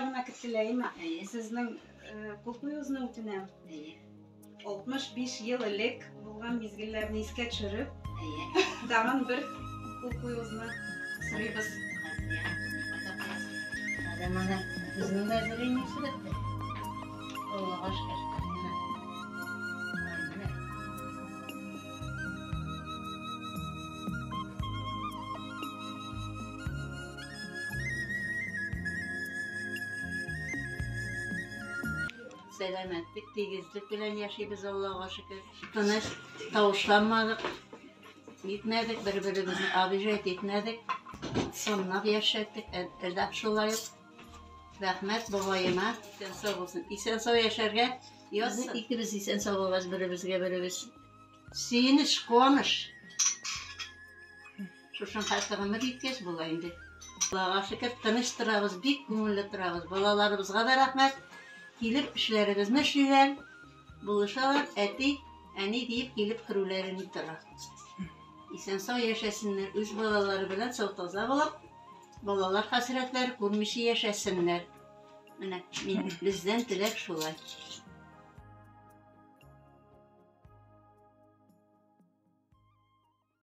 хисабына кертелә, әйеме? Әйе. Сезнең кул куюыгызны үтенәм. Әйе. 65 ел элек булган мизгелләрне искә төшереп, Әйе. тагын бер кул куюыгызны сорыйбыз. Хәзер менә безнең дә зрение бетте. Аллага шөкер. Менә. Менә. Сәламәтлек, тигезлек белән яшибез, Аллага шөкер. Тыныч, тавышланмадык, нитмәдек, бер-беребезне обижать итмәдек. Соннап яшәттек, әлдәп шулай ук. Рәхмәт бабаема, исән сау булсын. Исән сау яшәргә язсын. Икебез исән сау булгач, беребезгә беребез сөенеч, куаныч. Шушын хәтле гомер иткәч була инде. Аллага шөкер, тыныч торабыз, бик күңелле торабыз. Балаларыбызга да рәхмәт. Килеп эшләребезне эшлиләр, булышалар, әти, әни диеп килеп керүләре ни тора. Исән сау яшәсеннәр, үз балалары белән сау таза булып, балалар хәсрәтләре күрмичә яшәсеннәр. Менә мин бездән теләк шулай.